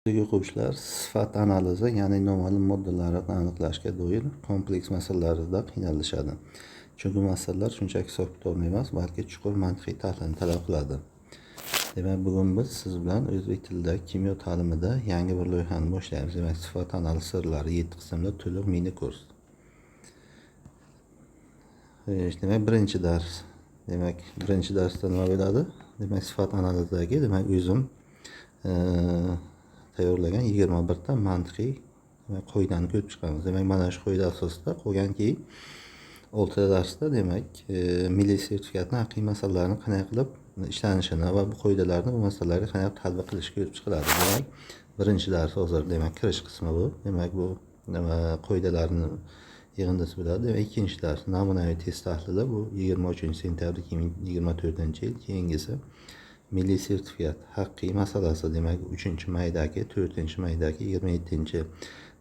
O'quvchilar, sifat analizi, ya'ni noma'lum moddalarni aniqlashga doir kompleks masalalarda qiynalishadi. Chunki masalalar shunchaki hisob-kitobni emas, balki chuqur mantiqiy tahlilni talab qiladi. Demak, bugun biz siz bilan o'zbek tilidagi kimyo ta'limida yangi bir loyihani boshlaymiz. Demak, sifat analiz sirlari 7 qismli to'liq mini kurs. Xo'sh, demak, birinchi dars. Demak, birinchi darsda nima bo'ladi? Demak, sifat analizidagi, demak, o'zim tayyorlagan 21 ta mantiqiy, demak, qoidani ko'rib chiqamiz. Demak, mana shu qoida asosida qolgan keyin 6 ta darsda, demak, milliy sertifikatni haqiqiy masalalarini qanday qilib ishlanishini va bu qoidalarni bu masalalarga qanday qilib tatbiq qilish ko'rib chiqiladi. Demak, birinchi dars hozir, demak, kirish qismi bu. Demak, bu nima, qoidalarni yig'indisi bo'ladi. Demak, ikkinchi dars namunaviy test tahlili, bu 23 sentyabr 2024 yil. Keyingisi milliy sertifikat haqiqiy masalasi, demak, 3 maydagi, 4 maydagi, 27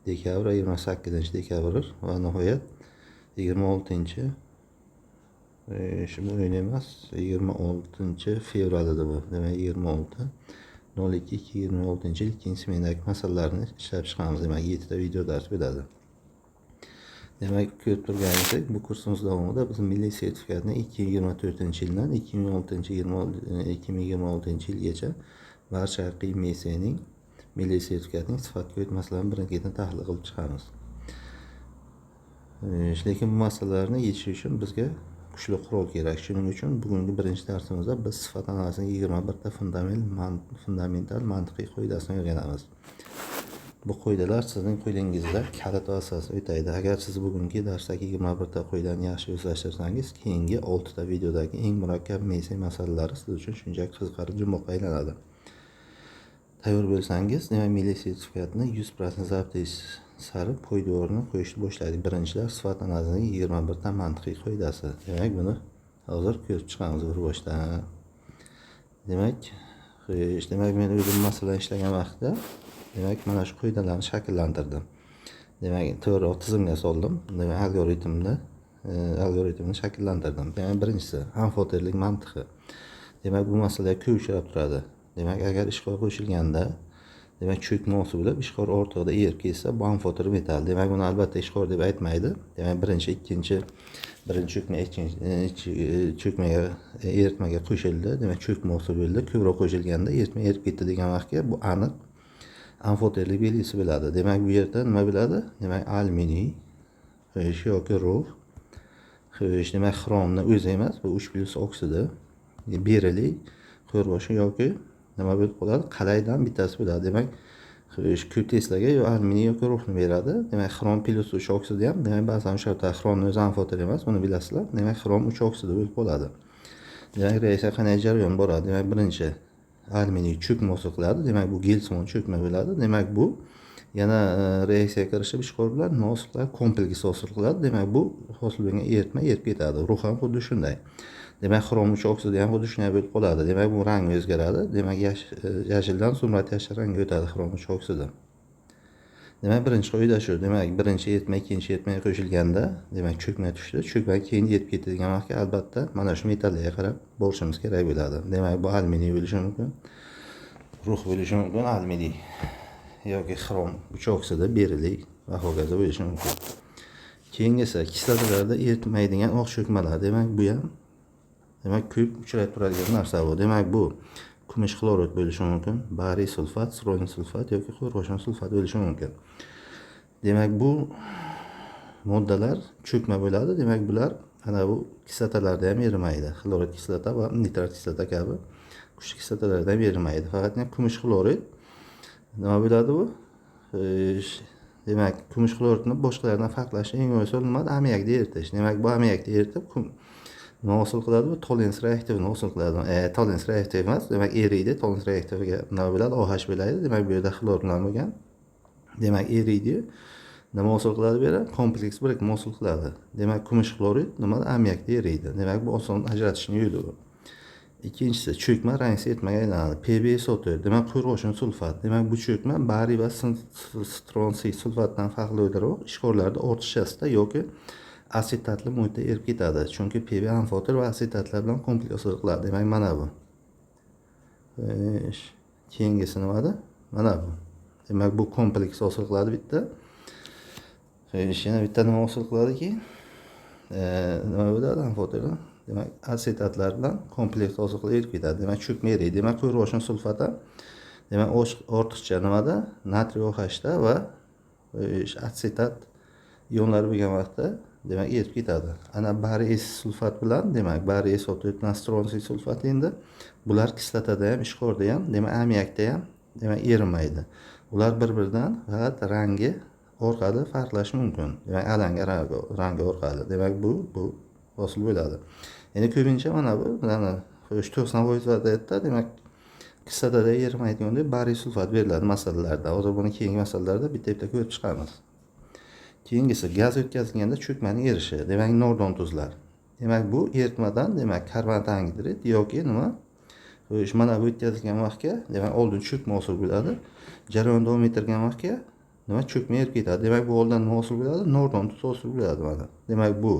dekabr, 28 dekabr va nihoyat 26, shu bu emas, 26 fevral edi bu. Demak, 26 02 2026 yil ikkinchi smenadagi masalalarni ishlab chiqamiz. Demak, 7 ta video dars bo'ladi. Demak, ko'rib turganingizdek, bu kursimiz davomida biz milliy sertifikatni 2024 yildan 2016 2026 yilgacha barcha haqiqiy MSning, milliy sertifikatning sifatga oid masalalarini birin-ketin tahlil qilib chiqamiz. Lekin bu masalalarni yechish uchun bizga kuchli qurol kerak. Shuning uchun bugungi birinchi darsimizda biz sifat analizining 21 ta fundamental mantiqiy qoidasini o'rganamiz. Bu qoidalar sizning qo'lingizda kalit vazifasini o'taydi. Agar siz bugungi darsdagi 21 ta qoidani yaxshi o'zlashtirsangiz, keyingi 6 ta videodagi eng murakkab MS masalalari siz uchun shunchaki qiziqarli jumboqqa aylanadi. Tayyor bo'lsangiz, demak, milliy sertifikatni 100% zabt etish sari poydevorni qo'yishni boshladik. Birinchi dars: sifat analizining 21 ta mantiqiy qoidasi. Demak, buni hozir ko'rib chiqamiz bir boshdan. Demak, xo'sh, demak, men o'zim masalan ishlagan vaqtda, demak, mana shu qoidalarni shakllantirdim. Demak, to'g'riroq tizimga soldim. Demak, algoritmni shakllantirdim. Demak, birinchisi amfoterlik mantiqi. Demak, bu masala ko'p uchrab turadi. Demak, agar ishqor qo'shilganda, demak, cho'kma hosil bo'lib, ishqor ortig'ida erib ketsa, bu amfoter metall. Demak, buni albatta ishqor deb aytmaydi. Demak, birinchi, ikkinchi, birinchi cho'kma ikkinchi cho'kmaga, eritmaga qo'shildi. Demak, cho'kma hosil bo'ldi. Ko'proq qo'shilganda eritma erib ketdi degan vaqtga bu aniq amfoterlik belgisi bo'ladi. Demak, bu yerda nima bo'ladi? Demak, alyuminiy, xo'sh, yoki rux, xo'sh, demak, xromni o'zi emas, bu 3 plyus oksidi, beriliy, qo'rg'oshin yoki nima bo'lib qoladi? Qalaydan bittasi bo'ladi. Demak, xo'sh, ko'p testlarga yo alyuminiy yoki ruxni beradi. Demak, xrom plyus 3 oksidi ham, demak, ba'zan o'sha yerda xromni o'zi amfoter emas, buni bilasizlar. Demak, xrom 3 oksidi bo'lib qoladi. Demak, reaksiya qanday jarayon boradi? Demak, birinchi alyuminiy cho'kma hosil qiladi. Demak, bu gelsimon cho'kma bo'ladi. Demak, bu yana reaksiyaga kirishib, ishqor bilan nima hosil qiladi? Kompleks hosil qiladi. Demak, bu hosil bo'lgan eritma erib ketadi. Rux ham xuddi shunday. Demak, xrom 3 oksidi ham xuddi shunday bo'lib qoladi. Demak, bu rangi o'zgaradi. Demak, yashildan zumrad yashil rangga o'tadi xrom 3 oksidi. Demak, birinchi qoida shu. Demak, birinchi eritma ikkinchi eritmaga qo'shilganda, demak, cho'kma tushdi. Cho'kma keyin erib ketdi degan vaqtga albatta mana shu metallarga qarab borishimiz kerak bo'ladi. Demak, bu alyuminiy bo'lishi mumkin, rux bo'lishi mumkin, alyuminiy yoki xrom 3 oksidi, beriliy va hokazo bo'lishi mumkin. Keyingisi kislotalarda eritmaydigan oq cho'kmalar. Demak, bu ham, demak, ko'p uchrab turadigan narsa bu. Demak, bu kumush xlorid bo'lishi mumkin, bariy sulfat, stronsiy sulfat yoki qo'rg'oshin sulfat bo'lishi mumkin. Demak, bu moddalar cho'kma bo'ladi. Demak, bular ana bu kislotalarda ham erimaydi. Xlorid kislota va nitrat kislota kabi kuchli kislotalarda ham erimaydi. Faqatgina kumush xlorid nima bo'ladi bu? Demak, kumush xloridni boshqalardan farqlash eng oson nima? Ammiakda eritish. Demak, bu ammiakda eritib, nima hosil qiladi bu? Tollens reaktivini hosil qiladi. Tollens reaktiv emas, demak, eriydi. Tollens reaktiviga nima bo'ladi? OH bo'ladi. Demak, bu yerda xlor bilan bo'lgan. Demak, eriydi. Nima hosil qiladi bu yerda? Kompleks birikma hosil qiladi. Demak, kumush xlorid nima? Ammiakda eriydi. Demak, bu oson ajratishning yo'li bu. Ikkinchisi cho'kma rangsiz eritmaga aylanadi. PbSO4, demak, qo'rg'oshin sulfat. Demak, bu cho'kma bariy va stronsiy sulfatdan farqli o'laroq ishqorlarda ortiqchasida yoki asetatli muhitda erib ketadi. Chunki Pb amfoter va asetatlar bilan kompleks hosil qiladi. Demak, mana bu. Keyingisi nimada? Mana bu. Demak, bu kompleks hosil qiladi bitta. Yana bitta nima hosil qiladiki, nima bo'ladi amfoter? Demak, asetatlar bilan kompleks hosil qilib erib ketadi. Demak, cho'kma eriydi. Demak, qo'rg'oshin sulfat ham demak ortiqcha nimada? Natriy OHda va atsetat ionlari bo'lgan vaqtda demak erib ketadi. Ana bariy sulfat bilan, demak, bariy SO4 bilan stronsiy sulfat endi bular kislotada ham, ishqorda ham, demak, ammiakda ham demak erimaydi. Ular bir-biridan faqat rangi orqali farqlash mumkin. Demak, alanga rangi orqali. Demak, bu hosil bo'ladi. Endi ko'pincha mana bu mana 90% vaziyatda demak kislotada erimaydigan deb bariy sulfat beriladi masalalarda. Hozir buni keyingi masalalarda bitta-bitta ko'rib chiqamiz. Keyingisi gaz o'tkazilganda cho'kmaning erishi. Demak, nordon tuzlar. Demak, bu eritmadan demak karbonat angidrid yoki nima? Xo'sh, mana bu o'tkazilgan vaqtga demak oldin cho'kma hosil bo'ladi. Jarayon davom ettirgan vaqtga nima cho'kma erib ketadi. Demak, bu oldin nima hosil bo'ladi? Nordon tuz hosil bo'ladi mana. Demak, bu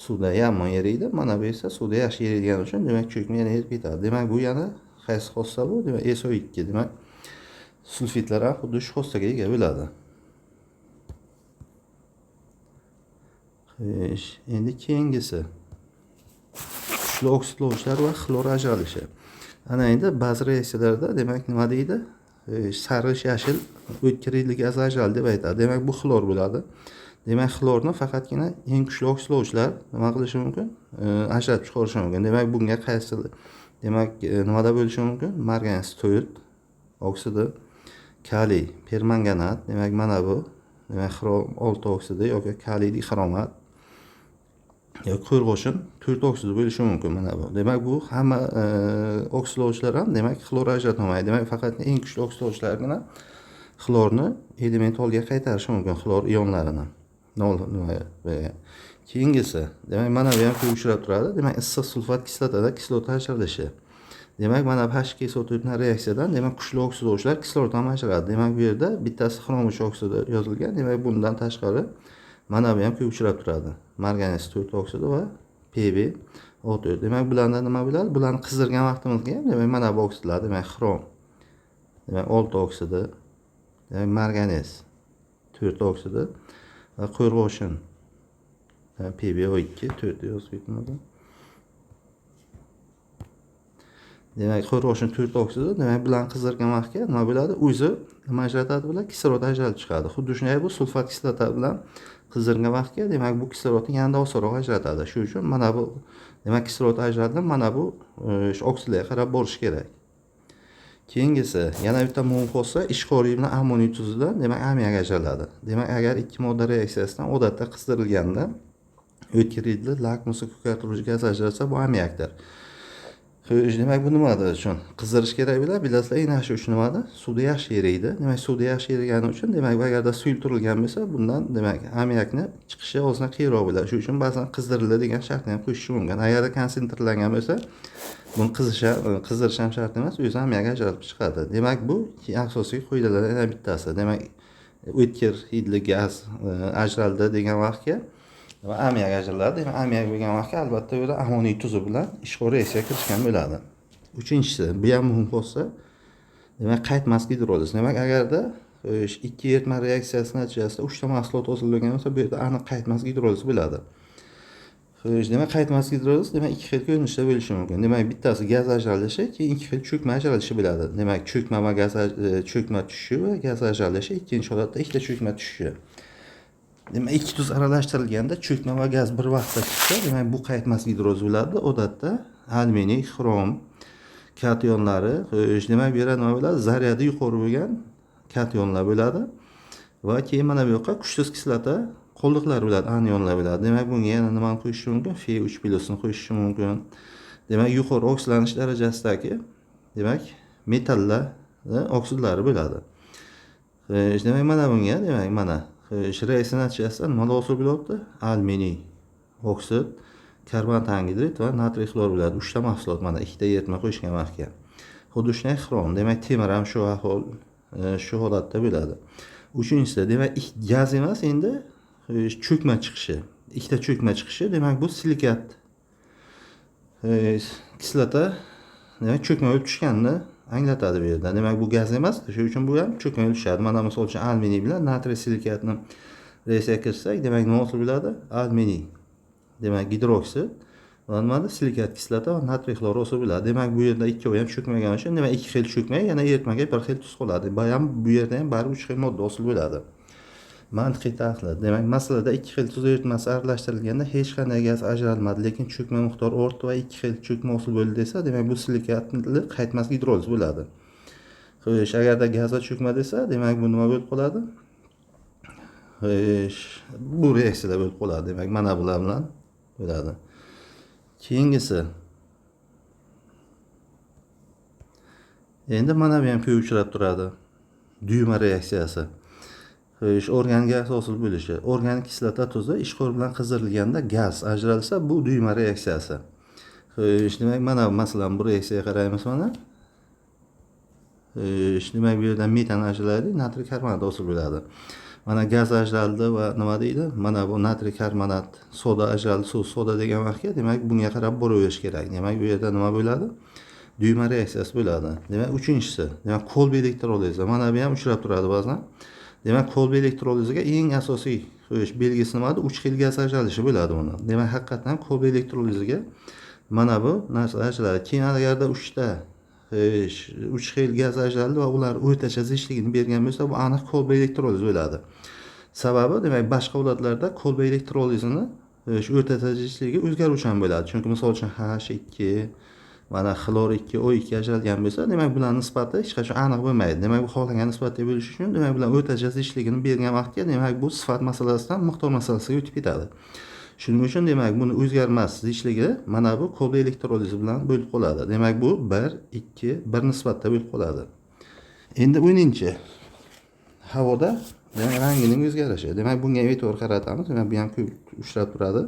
suvda yomon eriydi. Mana bu esa suvda yaxshi eriydigani uchun demak cho'kma yana erib ketadi. Demak, bu yana qaysi xossa bu? Demak, SO2. Demak, sulfitlar ham xuddi shu xossaga ega bo'ladi. Xo'sh, endi keyingisi kuchli oksidlovchilar va xlor ajralishi. Ana endi ba'zi reaksiyalarda demak nima deydi? Sarg'ish yashil o'tkir hidli gaz ajraldi deb aytadi. Demak, bu xlor bo'ladi. Demak, xlorni faqatgina eng kuchli oksidlovchilar nima qilishi mumkin? Ajratib chiqarishi mumkin. Demak, bunga qaysi demak nimada bo'lishi mumkin? Margans 4 oksidi, kaliy permanganat, demak mana bu demak xrom 6 oksidi yoki kaliy dixromat yoki qo'rg'oshin 4 oksidi bo'lishi mumkin mana bu. Demak, bu hamma oksidlovchilar ham demak xlor ajratolmaydi. Demak, faqat eng kuchli oksidlovchilargina xlorni element holga qaytarishi mumkin, xlor ionlarini. Keyingisi, demak, mana bu ham ko'p uchrab turadi. Demak, issiq sulfat kislotada kislota ajralishi. Demak, mana bu H2SO4 bilan reaksiyadan demak kuchli oksidlovchilar kislorod ham ajraladi. Demak, bu yerda bittasi xrom 3 oksidi yozilgan. Demak, bundan tashqari mana bu ham ko'p uchrab turadi. Marganes 4 oksidi va PbO4. Demak, bularda nima bo'ladi? Bularni qizdirgan vaqtimizda ham demak mana bu oksidlar, demak xrom, demak 6 oksidi, demak marganes 4 oksidi va qo'rg'oshin PbO2 4 yozib ketmadim. Demak, qo'rg'oshin 4 oksidi, demak bularni qizdirgan vaqtga nima bo'ladi? O'zi nima ajratadi bular? Kislorod ajralib chiqadi. Xuddi shunday bu sulfat kislota bilan qizdirgan vaqtga demak bu kislorodni yanada osonroq ajratadi. Shuning uchun mana bu demak kislorod ajratdi, mana bu shu oksidlarga qarab borish kerak. Keyingisi yana bitta muhim xossa ishqoriy bilan ammoniy tuzidan demak ammiak ajraladi. Demak, agar ikki modda reaksiyasidan odatda qizdirilganda o'tkir hidli lakmusi ko'kartiruvchi gaz ajratsa, bu ammiakdir. Xo'sh, demak bu nimadir uchun qizdirish kerak bo'ladi. Bilasizlar, eng yaxshi uch nimada? Suvda yaxshi eriydi. Demak, suvda yaxshi erigani uchun demak agarda suyultirilgan bo'lsa, bundan demak ammiakni chiqishi ozgina qiyinroq bo'ladi. Shuning uchun ba'zan qizdiriladi degan shartni ham qo'shish mumkin. Agarda konsentrlangan bo'lsa, buni qizdirish ham shart emas, o'zi ammiak ajralib chiqadi. Demak, bu asosiy qoidalardan yana bittasi. Demak, o'tkir hidli gaz ajraldi degan vaqtga va ammiak ajraladi. Demak, ammiak bo'lgan vaqtga albatta u yerda ammoniy tuzi bilan ishqor reaksiyaga kirishgan bo'ladi. Uchinchisi, bu ham muhim xossa, demak, qaytmas gidroliz. Demak, agarda ikki eritma reaksiyasi natijasida 3 ta mahsulot hosil bo'lgan bo'lsa, bu yerda aniq qaytmas gidroliz bo'ladi. Xo'sh, demak, qaytmas gidroliz demak ikki xil ko'rinishda bo'lishi mumkin. Demak, bittasi gaz ajralishi, keyin ikki xil cho'kma ajralishi bo'ladi. Demak, cho'kma va gaz cho'kma tushishi va gaz ajralishi, ikkinchi holatda ikkita cho'kma tushishi. Demak, ikki tuz aralashtirilganda cho'kma va gaz bir vaqtda chiqsa, demak, bu qaytmas gidroliz bo'ladi. Odatda alyuminiy, xrom kationlari, xo'sh, demak, bu yerda nima bo'ladi? Zaryadi yuqori bo'lgan kationlar bo'ladi. Va keyin mana bu yoqqa kuchsiz kislota qoldiqlari bo'ladi, anionlar bo'ladi. Demak, bunga yana nimani qo'shish mumkin? Fe3 plyusni qo'shish mumkin. Demak, yuqori oksidlanish darajasidagi demak metallar oksidlari bo'ladi. Xo'sh, demak, mana bunga, demak, mana reaksiya natijasida nima hosil bo'lyapti? Alyuminiy oksid, karbonat angidrid va natriy xlor bo'ladi. 3 ta mahsulot mana ikkita eritma qo'shgan vaqtga. Xuddi shunday xrom, demak, temir ham shu ahvol, shu holatda bo'ladi. Uchinchisi, demak, gaz emas, endi cho'kma chiqishi. Ikkita cho'kma chiqishi, demak, bu silikat kislota, demak, cho'kma bo'lib tushganini anglatadi bu yerda. Demak, bu gaz emas, shuning uchun bu ham cho'kmaga tushadi. Mana misol uchun alyuminiy bilan natriy silikatni reaksiyaga kiritsak, demak nima hosil bo'ladi? Alyuminiy, demak gidroksid va nimada? Silikat kislota va natriy xlor hosil bo'ladi. Demak, bu yerda ikkovi ham cho'kmagani uchun, demak ikki xil cho'kma yana eritmaga bir xil tus qoladi. Bu yerda ham baribir uch xil modda hosil bo'ladi. Mantiqiy tahlil. Demak, masalada ikki xil tuz eritmasi aralashtirilganda hech qanday gaz ajralmadi, lekin cho'kma miqdori ortdi va ikki xil cho'kma hosil bo'ldi desa, demak bu silikatli qaytmas gidroliz bo'ladi. Xo'sh, agarda gaz va cho'kma desa, demak bu nima bo'lib qoladi? Xo'sh, bu reaksiyalar bo'lib qoladi. Demak, mana bular bilan bo'ladi. Keyingisi. Endi mana bu ham ko'p uchrab turadi. Duyma reaksiyasi. Xo'sh, organik gaz hosil bo'lishi. Organik kislota tuzi ishqor bilan qizdirilganda gaz ajralsa, bu duyma reaksiyasi. Xo'sh, demak, mana masalan bu reaksiyaga qaraymiz mana. Xo'sh, demak bu yerdan metan ajraladi, natriy karbonat hosil bo'ladi. Mana gaz ajraldi va nima deydi? Mana bu natriy karbonat soda ajraldi, suv soda degan vaqtga, demak bunga qarab boraverish kerak. Demak, bu yerda nima bo'ladi? Duyma reaksiyasi bo'ladi. Demak, uchinchisi, demak Kolbe elektrolizi. Mana bu ham uchrab turadi ba'zan. Demak, Kolbe elektroliziga eng asosiy xo'sh belgisi nimada? 3 xil gaz ajralishi bo'ladi buni. Demak, haqiqatan Kolbe elektroliziga mana bu narsa ajraladi. Keyin agarda 3ta 3 xil gaz ajraldi va ular o'rtacha zichligini bergan bo'lsa, bu aniq Kolbe elektrolizi bo'ladi. Sababi, demak, boshqa holatlarda Kolbe elektrolizini o'rtacha zichligi o'zgaruvchan bo'ladi. Chunki misol uchun H2 mana xlor 2 O2 ajralgan bo'lsa, demak bularning nisbati hech qachon aniq bo'lmaydi. Demak, bu xohlagan nisbatda bo'lishi uchun, demak bular o'rtacha zichligini bergan vaqtga, demak bu sifat masalasidan miqdor masalasiga o'tib ketadi. Shuning uchun demak buni o'zgarmas zichligi mana bu Kolbe elektrolizi bilan bo'lib qoladi. Demak, bu 1 2 1 nisbatda bo'lib qoladi. Endi 10-chi havoda demak rangining o'zgarishi. Demak, bunga e'tibor qaratamiz. Demak, bu ham ko'p uchrab turadi.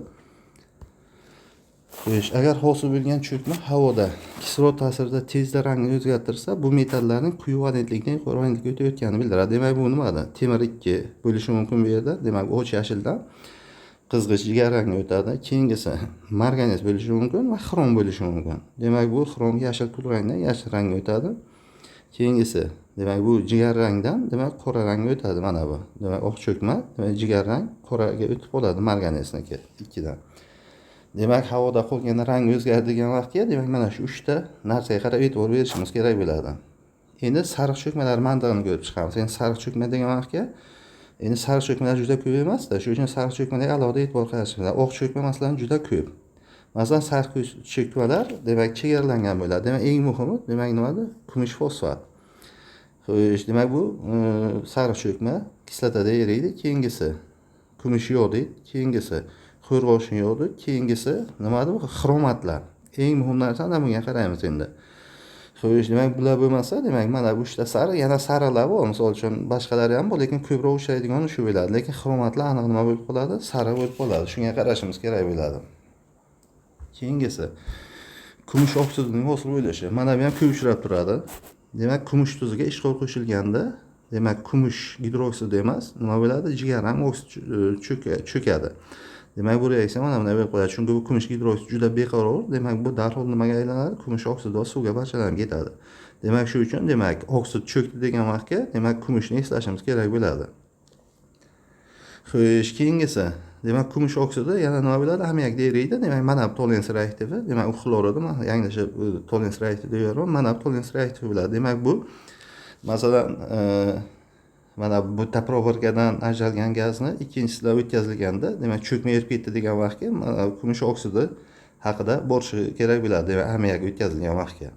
Xo'sh, agar hosil bo'lgan cho'kma havoda kislorod ta'sirida tezda rangini o'zgartirsa, bu metallarning quyi valentlikdan yuqori valentlikka o'tayotganini bildiradi. Demak, bu nimada? Temir 2 bo'lishi mumkin bu yerda. Demak, och yashildan qizg'ish jigar rangga o'tadi. Keyingisi marganez bo'lishi mumkin va xrom bo'lishi mumkin. Demak, bu xrom yashil kulrangdan yashil rangga o'tadi. Keyingisi, demak, bu jigar rangdan demak qora rangga o'tadi mana bu. Demak, oq cho'kma, demak jigar rang qoraga o'tib qoladi marganezniki ikkidan. Demak, havoda qolgan rang o'zgardi degan vaqtga, demak mana shu uchta narsaga qarab e'tibor berishimiz kerak bo'ladi. Endi sariq cho'kmalar mantig'ini ko'rib chiqamiz. Endi sariq cho'kma degan vaqtga, endi sariq cho'kmalar juda ko'p emas-da, shuning uchun sariq cho'kmalarga alohida e'tibor qaratishimiz kerak. Oq cho'kma masalan juda ko'p. Masalan, sariq cho'kmalar demak chegaralangan bo'ladi. Demak, eng muhimi, demak nimada? Kumush fosfat. Xo'sh, demak bu sariq cho'kma kislotada eriydi. Keyingisi kumush yodid, keyingisi qo'rg'oshin yodid, keyingisi nimada bu? Xromatlar. Eng muhim narsa ana bunga qaraymiz endi. Xo'sh, demak bular bo'lmasa, demak mana bu uchta sariq, yana sariqlar bor, misol uchun boshqalari ham bor, lekin ko'proq uchraydigani shu bo'ladi. Lekin xromatlar aniq nima bo'lib qoladi? Sariq bo'lib qoladi. Shunga qarashimiz kerak bo'ladi. Keyingisi kumush oksidining hosil bo'lishi. Mana bu ham ko'p uchrab turadi. Demak, kumush tuziga ishqor qo'shilganda, demak kumush gidroksidi emas, nima bo'ladi? Jigar ham oksid cho'kadi. Demak, bu reaksiya mana bunday bo'lib qoladi. Chunki bu kumush gidroksid juda beqaror. Demak, bu darhol nimaga aylanadi? Kumush oksidi va suvga parchalanib ketadi. Demak, shu uchun demak oksid cho'kdi degan vaqtga, demak kumushni eslashimiz kerak bo'ladi. Xo'sh, keyingisi, demak kumush oksidi yana nima bo'ladi? Ammiakda eriydi. Demak, mana bu Tollens reaktivi, demak u xlor edi, mana yanglishib Tollens reaktivi deyapman. Mana bu Tollens reaktivi bo'ladi. Demak, bu masalan mana bu proborkadan ajralgan gazni ikkinchisidan o'tkazilganda, demak cho'kma erib ketdi degan vaqtga mana kumush oksidi haqida borishi kerak bo'ladi, demak ammiak o'tkazilgan vaqtga.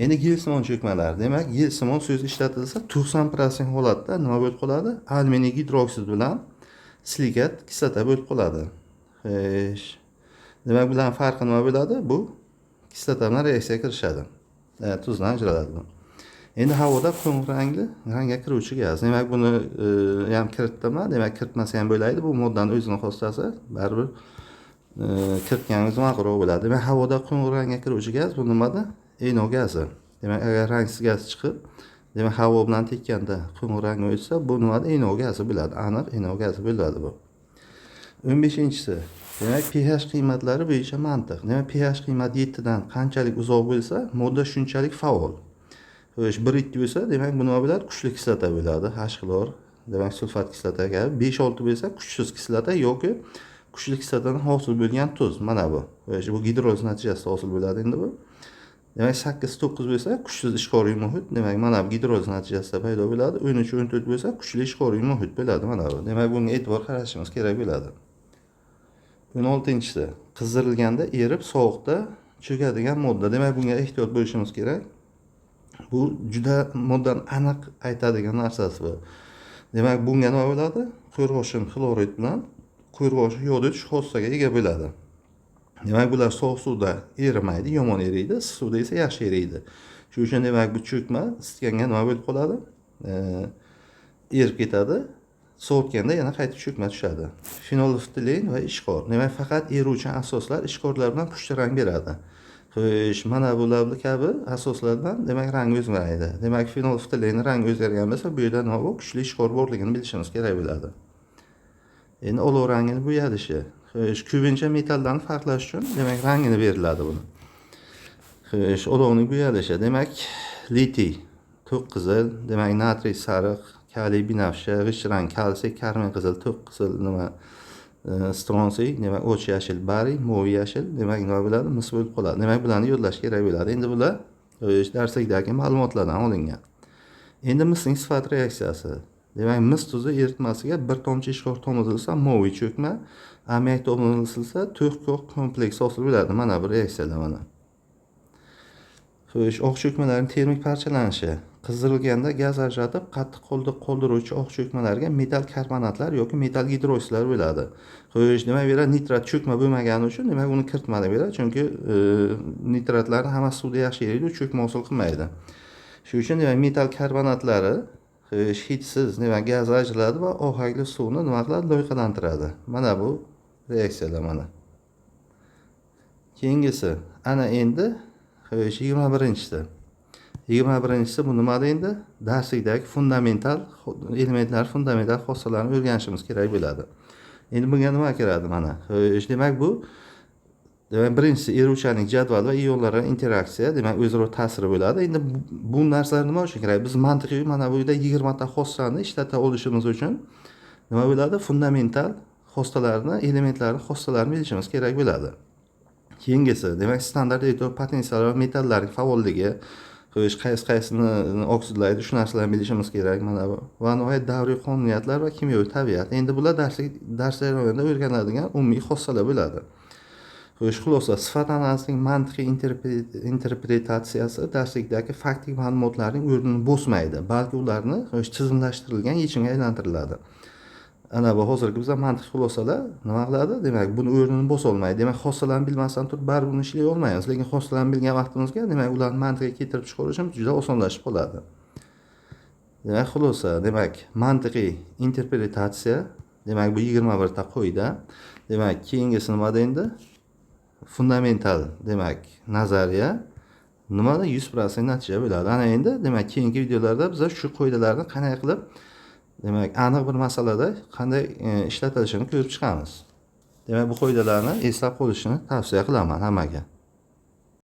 Endi gilsimon cho'kmalar. Demak, gilsimon so'zi ishlatilsa 90% holatda nima bo'lib qoladi? Alyuminiy gidroksid bilan silikat kislota bo'lib qoladi. Xo'sh. Demak, bularning farqi nima bo'ladi? Bu kislota bilan reaksiyaga kirishadi. Tuzdan ajraladi bu. Endi havoda qo'ng'ir rangli rangga kiruvchi gaz. Demak, buni ham kiritdim. Demak, kiritmasa ham bo'ladi. Bu moddani o'zini xossasi, baribir kiritganimiz ma'qulroq bo'ladi. Demak, havoda qo'ng'ir rangga kiruvchi gaz bu nimada? Eno gazi. Demak, agar rangsiz gaz chiqib, demak havo bilan tekkanda qo'ng'ir rangga o'tsa, bu nimada? Eno gazi bo'ladi. Aniq eno gazi bo'ladi bu. 15-inchisi. Demak, pH qiymatlari bo'yicha mantiq. Demak, pH qiymati 7 dan qanchalik uzoq bo'lsa, modda shunchalik faol. Xo'sh, 1,2 bo'lsa, demak, bu nima bo'ladi? Kuchli kislota bo'ladi. H xlor, demak, sulfat kislota kabi. 5,6 bo'lsa, kuchsiz kislota yoki kuchli kislotadan hosil bo'lgan tuz. Mana bu. Xo'sh, bu gidroliz natijasida hosil bo'ladi endi bu. Demak, 8,9 bo'lsa, kuchsiz ishqoriy muhit. Demak, mana bu gidroliz natijasida paydo bo'ladi. 13, 14 bo'lsa, kuchli ishqoriy muhit bo'ladi mana bu. Demak, bunga e'tibor qaratishimiz kerak bo'ladi. 16-chisi: qizdirilganda erib, sovuqda cho'kadigan modda. Demak, bunga ehtiyot bo'lishimiz kerak. Bu juda moddani aniq aytadigan narsasi bu. Demak, bunga nima bo'ladi? Qo'rg'oshin xlorid bilan qo'rg'oshin yodid xossaga ega bo'ladi. Demak, bular sovuq suvda erimaydi, yomon eriydi, issiq suvda esa yaxshi eriydi. Shuning uchun, demak, bu cho'kma isitganga nima bo'lib qoladi? Erib ketadi. Sovutganda yana qaytib cho'kma tushadi. Fenolftalein va ishqor. Demak, faqat eruvchan asoslar ishqorlar bilan pushti rang beradi. Xo'sh, mana bular kabi asoslar bilan, demak, rang o'zgarmaydi. Demak, fenolftalein rang o'zgargan bo'lsa, bu yerda nima bu? Kuchli ishqor borligini bilishimiz kerak bo'ladi. Endi olov rangini bo'yalishi. Xo'sh, ko'pincha metalllarni farqlash uchun, demak, rangini beriladi buni. Xo'sh, olovning bo'yalishi. Demak, litiy to'q qizil, demak, natriy sariq, kaliy binafsha, g'isht rang kalsiy, karmin qizil, to'q qizil nima, stronsiy, demak, och yashil bariy, moviy yashil, demak, nima bo'ladi? Mis bo'lib qoladi. Demak, bularni yodlash kerak bo'ladi. Endi bular, xo'sh, darslikdagi ma'lumotlardan olingan. Endi misning sifat reaksiyasi. Demak, mis tuzi eritmasiga bir tomchi ishqor tomizilsa, moviy cho'kma, ammiak tomizilsa, to'q ko'k kompleks hosil bo'ladi. Mana bu reaksiyalar mana. Xo'sh, oq cho'kmalarning termik parchalanishi. Qizdirilganda gaz ajratib, qattiq qoldiq qoldiruvchi oq cho'kmalarga metall karbonatlar yoki metall gidroksidlar bo'ladi. Xo'sh, demak, bu yerda nitrat cho'kma bo'lmagani uchun, demak, uni kiritmadi bu yerda, chunki nitratlarni hammasi suvda yaxshi eriydi, u cho'kma hosil qilmaydi. Shuning uchun, demak, metall karbonatlari, xo'sh, hidsiz, demak, gaz ajraladi va ohakli suvni nima qiladi? Loyqalantiradi. Mana bu reaksiyalar mana. Keyingisi, ana endi, xo'sh, 21-chisi. 21-chisi bu nima endi? Darslikdagi fundamental elementlar, fundamental xossalarini o'rganishimiz kerak bo'ladi. Endi bunga nima kiradi mana? Xo'sh, demak, bu, demak, birinchisi eruvchanlik jadvali va ionlar interaksiya, demak, o'zaro ta'siri bo'ladi. Endi bu narsalar nima uchun kerak? Biz mantiqiy mana bu yerda 20 ta xossani ishlata olishimiz uchun nima bo'ladi? Fundamental xossalarni, elementlarni xossalarini bilishimiz kerak bo'ladi. Keyingisi, demak, standart elektr potensial va metallarning faolligi, xo'sh, qaysi qaysini oksidlaydi, shu narsalarni bilishimiz kerak mana bu. Va nihoyat davriy qonuniyatlar va kimyoviy tabiat. Endi bular darslik, dars jarayonida o'rganiladigan umumiy xossalar bo'ladi. Xo'sh, xulosa: sifat analizining mantiqiy interpretatsiyasi darslikdagi faktik ma'lumotlarning o'rnini bosmaydi, balki ularni, xo'sh, tizimlashtirilgan yechimga aylantiriladi. Ana bu hozirgi biza mantiqiy xulosalar nima qiladi? Demak, buni o'rnini bosolmaydi. Demak, xossalarni bilmasdan turib baribir uni ishlay olmaymiz, lekin xossalarni bilgan vaqtimizga, demak, ularni mantiqiy keltirib chiqarishimiz juda osonlashib qoladi. Demak, xulosa, demak, mantiqiy interpretatsiya, demak, bu 21 ta qoida. Demak, keyingisi nimada endi? Fundamental, demak, nazariya nimada 100% natija bo'ladi. Ana endi, demak, keyingi videolarda biza shu qoidalarni qanday qilib, demak, aniq bir masalada qanday ishlatilishini ko'rib chiqamiz. Demak, bu qoidalarni eslab qolishni tavsiya qilaman hammaga.